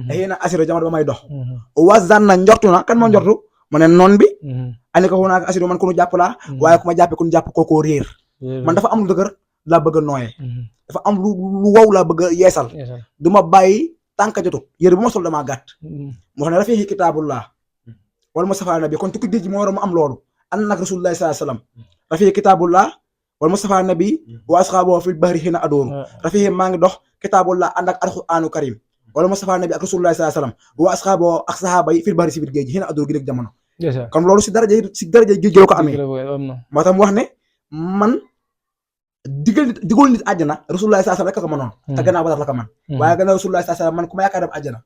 xëy na asiro jamono ba may dox wazan na njortu na kan moo njortu mu ne noon bi ani ko xunaak asiro man ku nu jàpp laa waaye ku ma jàppee ku nu jàpp kookoo réer man dafa am lu dëgër laa bëgg a nooyee dafa am lu wow laa bëgg a yeesal du ma bàyyi tànka jotu yére bu ma sol damaa gàtt moo xam ne rafihi kitaabullah wala Mustafa nabi kon tukki géej gi moo war a mu am loolu ànd nag rasulullahi sallallahu alayhi wasallam rafihi kitaabullah wala Mustafa nabi wa asxaaboo fil bahri hina adooru rafihi maa ngi dox kitaabullah ànd ak alquraanu karim wala Mustafa nabi ak rasulullahi sallallahu alayhi wasallam wa asxaaboo ak saxaaba yi fil bahri si biir géej gi hina adooru gi nekk jamono kon loolu si daraja géej gi la ko amee moo tax mu wax ne man digul nit àjjana rasulullahi sallallahu alayhi wasallam rek ko mënoon te gannaaw ba tax la ko man waaye gannaaw rasulullahi sallallahu alayhi wasallam man ku ma yaakaar dem àjjana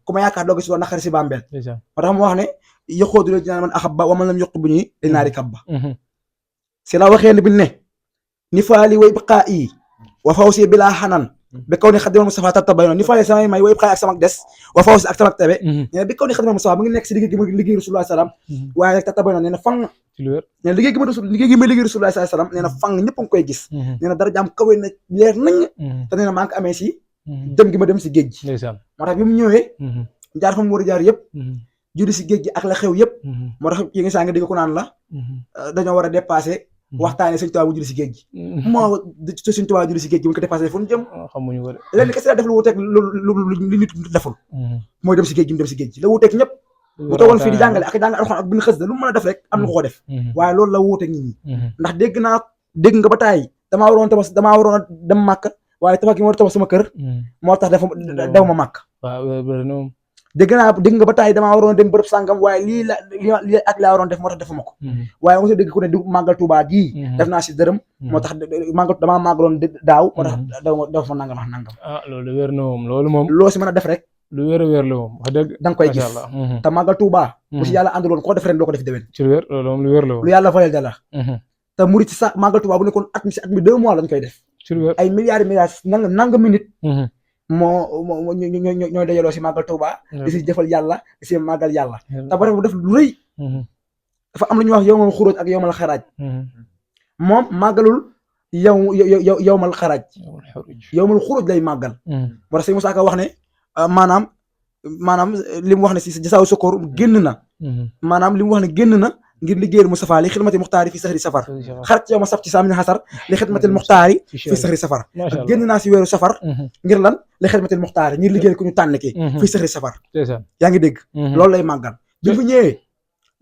ku ma yaakaar dooga si doon naqari si bàmbeel moo tax mu wax ne yoxoodu la dinaa man axabba wa man lam yoqu bu ñuy li naari kabba si la waxee ne bi ne ni faali way baqaa yi wa fawsi bilaa xanan bi kaw ni xadimal Mustafa tattabayno ni faali samay may way baqaa ak samak des wa fawsi ak samak tebe nee na bi kaw ni xadimal Mustafa mu ngi nekk si liggéey gi ma liggéey rasulullahi sallam waaye nag tattabayno nee na fang nee na liggéey gi ma liggéey rasulullahi sallam nee na fang ñëpp a ngi koy gis nee na dara jaam kawe na leer nañ te nee na maa ngi ko amee si dem gi ma dem si géej gi moo tax bi mu ñëwee jaar fa mu war a jaar yëpp judi si géej gi ak la xew yëpp moo tax yi nga saa nga dégg ko naan la dañoo war a dépassé waxtaane Sëñ Tuubaa bu julli si géej gi moo Sëñ Tuubaa julli si géej gi bu ñu ko dépassé fu ñu jëm xamuñu ko de lenn kese la def lu wuteeg lu nit deful mooy dem si géej gi mu dem si géej gi la wuteeg ñëpp bu toogoon fii di jàngale ak jàngale alxuraan ak bind xës da lu mu mën a def rek am na ko def waaye loolu la wuuteeg nit ñi ndax dégg nga ba taay damaa waroon a dem màkk waaye tabax gi ma war a tabax sama kër moo tax daw ma màkk dégg nga ba taay damaa waroon a dem bërëb sàngam waaye lii ak laa waroon def moo tax defuma ko waaye mosoo dégg ku ne du màggal Tuubaa gii def naa si dërëm moo tax damaa màggaloon daaw moo tax daw fa nangam ak nangam loolu wér na moom loolu moom loo si mën a def rek lu wér a wér la moom wax dëgg da nga koy gis te màggal Tuubaa bu si yàlla ànduloon koo def ren doo ko def déwén ci lu wér loolu moom lu wér la moom lu yàlla fayal da la te murit sa màggal Tuubaa bu nekkoon at mi si at mi 2 mois lañ koy def ci lu wér ay milliards nanga minute moo ñooy dajaloo si màggal Tuubaa di si jëfal yàlla di si màggal yàlla te ba bu def lu rëy dafa am lu ñuy wax yowmal xuruj ak yowmal xaraaj moom màggalul yowmal xaraaj yowmal xuruj lay màggal moo tax sëñ Musaa Ka wax ne maanaam li mu wax ne si jasaaw sukkur génn na maanaam li mu wax ne génn na ngir liggéeyal Mustafa li xidmatil muxtaari fi saxri safar xarat yow ma saf ci saamin xasar li xidmatil muxtaari fi saxri safar génn naa si weeru safar ngir lan li xidmatil muxtaari ngir liggéeyal ku ñu tànn ki fi saxri safar yaa ngi dégg loolu lay màggal bi mu ñëwee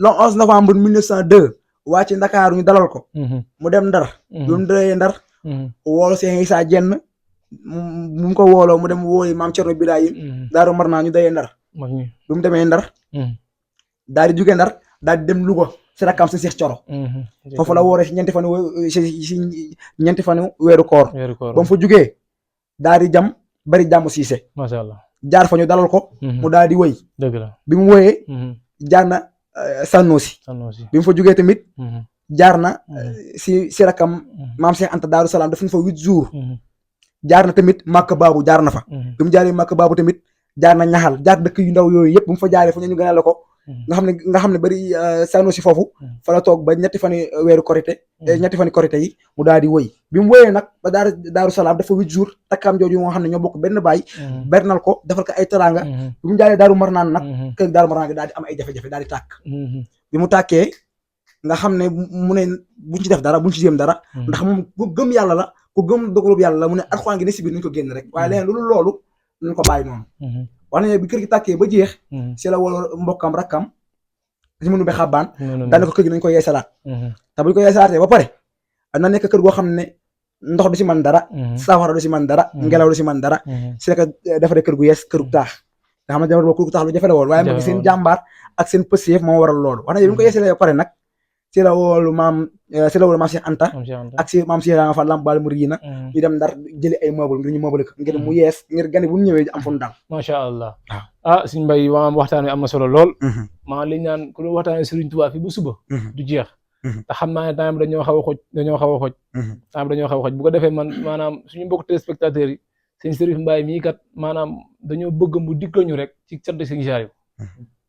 le 11 novembre 1902 wàcc Ndakaaru ñu dalal ko mu dem Ndar lu mu dee Ndar woolu Seex Isaa Jenn mu ko wooloo mu dem wooyi maam Cerno Birahim Daaru Marnaan ñu dayee Ndar bi mu demee Ndar daal di jóge Ndar daal di dem Louga si rakkam si Seex Coro foofu la wooree si ñeenti fanu weeru koor ba mu fa jógee daal di bari jàmm siise macha allah jaar fa ñu dalal ko mu daal di wëy dëgg la bi mu wëyee jaar na Sànnoosi bi mu fa jógee tamit jaar na si rakkam maam Seex Anta Daaru Salaam def na fa 8 jours jaar na tamit Màkka Baabu jaar na fa bi mu jaaree Màkka Baabu tamit jaar na ñaxal jaar dëkk yu ndaw yooyu yëpp bu mu fa jaaree fu ñu gënal ko nga xam ne bari Sànnoosi foofu fa la toog ba ñetti fani weeru korité ñetti fani korité yi mu daal di wëy bi mu wëyee nag ba Daaru Salaam dafa 8 jours takkaam jooju moo xam ne ñoo bokk benn baay bernal ko defal ko ay teraanga bi mu jaaree Daaru Marnaan nag kër Daaru Marnaan gi daal di am ay jafe-jafe daal di tàkk bi mu tàkkee nga xam ne mu ne buñ ci def dara buñ ci jéem dara ndax moom ku gëm yàlla la ku gëm dogalub yàlla la mu ne alxuraan gi ne si biir nañu ko génn rek waaye leneen loolu nañu ko bàyyi noonu wax nañu bi kër gi tàkkee ba jeex si la wala mbokkam rakkam si mënu be xabbaan daane ko kër gi nañu ko yeesalaat te buñu ko yeesalaatee ba pare na nekk kër goo xam ne ndox du si man dara safara du si man dara ngelaw du si man dara si la ko defaree kër gu yees kër gu taax nga xam ne jamono boobu kër gu taax lu jafe la woon waaye moom seen jàmbaar ak seen pëseef moo waral loolu wax nañu bi ñu ko yeesalee ba pare nag si la woolu maam Cheikh Anta ak si maam Cheikh Fall Lamp Baal Muriina ñu dem Ndar jëli ay meuble ngir ñu meuble ko ngir mu yees ngir gane bu ñu ñëwee am fu mu dal macha allah suñ mbay maam waxtaan wi am na solo lool maa li ñaan ku lu waxtaane Serigne Touba fi bu suba du jeex te xam naa ne temps dañoo xaw a xoj bu ko defee man maanaam suñu mbokk téléspectateurs yi sëñ Serif Mbaye mii kat maanaam dañoo bëgg mu dikkal ñu rek ci sant Serigne Saliou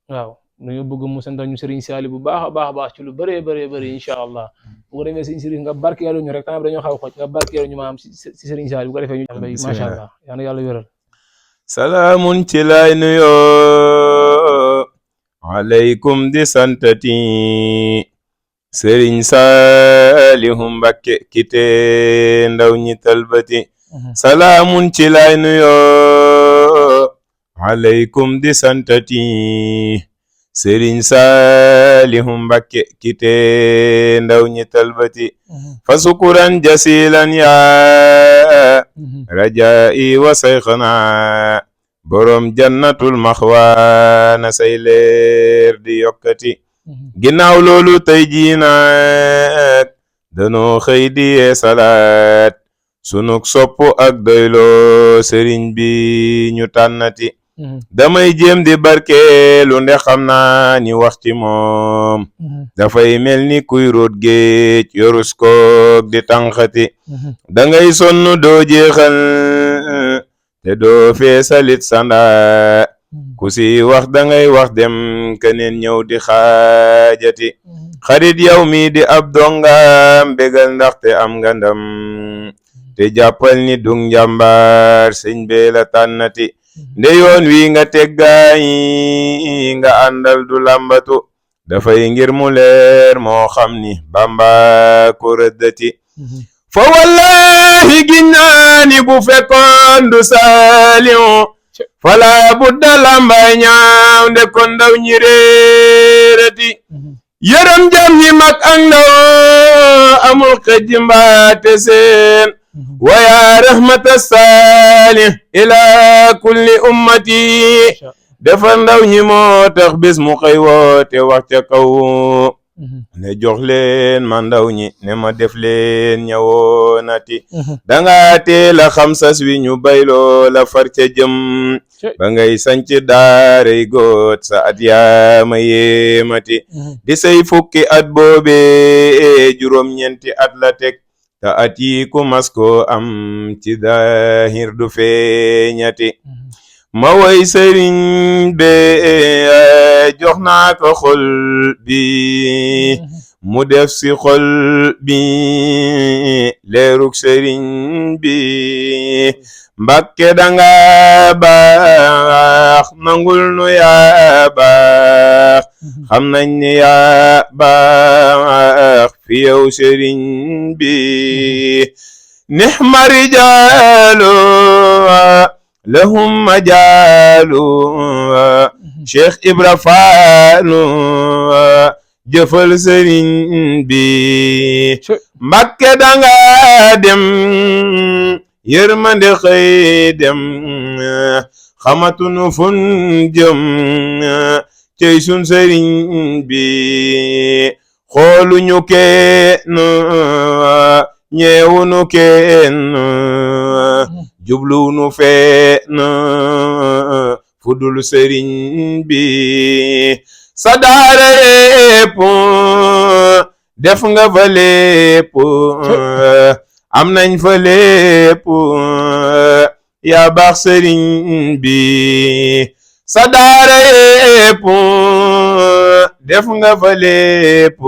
waaw dañoo bëgg mu sant ñu Serigne Saliou bu baax a baax ci lu bëree incha allah bu ko defee sëñ Serif nga barkeelu ñu rek temps dañoo xaw a xoj nga barkeelu ñu maanaam si Serigne Saliou bu ko defee ñu macha allah yaa na yàlla wéral salaamun ci lay nuyoo aleykum di santati Sëriñ Saalihu Mbakke kite ndaw ñi talbati salaamun ci lay nuyoo aleykum di santati Sëriñ Saalihu Mbakke kite ndaw ñi talbati fa sukuran jasilan yaa rajaa'i wa sayxana borom jannatul maxwa na say leer di yokkati ginnaaw loolu tey jii nag danoo xëy di yee salaat sunuk sopp ak doyloo sëriñ bi ñu tànnati damay jéem di barkeelu nde xam naa ni wax ci moom dafay mel ni kuy root géej yorus koog di tànqati dangay sonn doo jeexal te doo feesalit sanda ku si wax dangay wax dem keneen ñëw di xaajati xarit yow mi di ab dongam bégal ndaxte am nga ndam te jàppal ni dung njàmbaar sëñ bee la tànnati nde yoon wi nga teggaay nga àndal du làmbatu dafay ngir mu leer moo xam ni Bamba ko rëddati fa wallahi ginnaani bu fekkoon du Saalihu fala budda lambay ñaaw nde kon ndaw ñi réerati yërëm jam ñi mag ak ndaw amul xëj mbaate seen waya rahmata Saalih ila kulli ummati defar ndaw ñi moo tax bis mu xëy woote wax ca kaw ne jox leen ma ndaw ñi ne ma def leen ñawoonati danga teel a xam sas wi ñu bayloo la far ca jëm ba ngay sanc daaray góot sa at yaama yéemati di say fukki at boobe juróom-ñeenti at la teg te at yi ku mas ko am ci daahir du feeñati ma way sëriñ be jox naa ko xol bi mu def si xol bi leeruk sëriñ bi Mbakke danga baax nangul nu yaa baax xam nañ ni yaa baax fi yow sëriñ bi nihma rijaalu lahum majaalu Cheikh Ibra Faalu jëfal sëriñ bi Mbakke danga dem yërmande xëy dem xamatunu fun jëm cey sun sëriñ bi xooluñu kenn ñeewunu kenn jubluwunu fenn fudul sëriñ bi sa daara yépp def nga fa lépp am nañ fa lépp yaa baax sëriñ bi sa daara yépp def nga fa lépp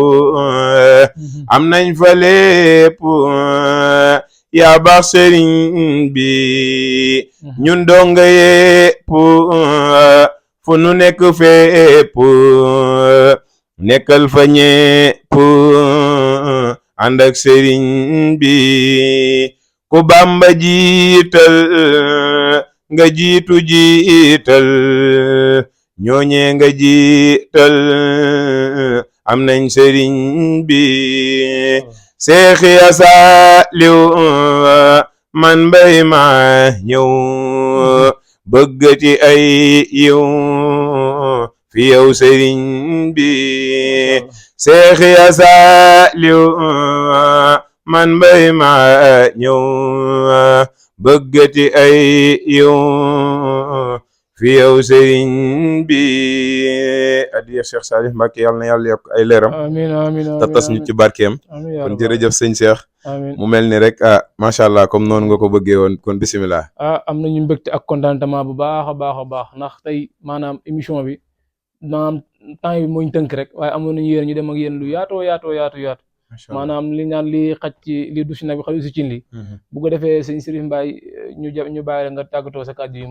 am nañ fa lépp yaa baax sëriñ bi ñun donga yépp fu nu nekk fépp nekkal fa ñépp ànd ak sëriñ bi ku Bamba jiital nga jiitu jiital ñooñe nga jiital am nañ sëriñ bi Seexi Saaliw man mbay ma ñëw bëggati ay yiw fi yow sëriñ bi Seexi Saaliw man mbay ma ñëw bëggati ay yiw fi yow sëriñ bi adiya Cheikh Salih Mbacké yàlla na yàlla yokk ay leeram amiin amiin te tas ñu ci barkeem kon jërëjëf sëñ Cheikh mu mel ni rek macha allah comme noonu nga ko bëggee woon kon bisimilah. am nañu mbégte ak contentement bu baax a baax a baax ndax tey maanaam émission bi maanaam temps yi moo ñu tënk rek waaye amoon nañu yéen ñu dem ak yéen lu yaatoo maanaam li ñaan li xaj ci li du si nag bi xaju si cin li bu ko defee sëñ Sërif Mbaye ñu bàyyi la nga tàggatoo sa kàddu yi